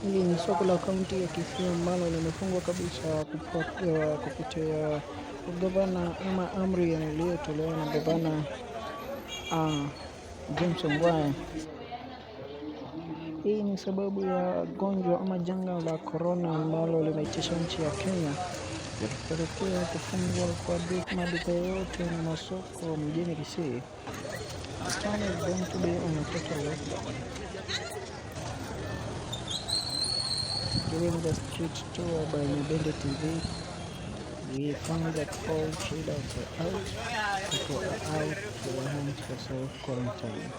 Hili ni soko la kaunti ya Kisii ambalo limefungwa kabisa kupitia gavana ama amri iliyotolewa na gavana James Ongwae. Hii ni sababu ya gonjwa ama janga la korona ambalo limeitisha nchi ya Kenya kupelekea kufungwa kwa maduka yote na masoko mjini Kisii. The town is going to be on a total lockdown. During the street tour by Nyabende TV, we found that all traders are out, people are out to their homes for self-quarantine.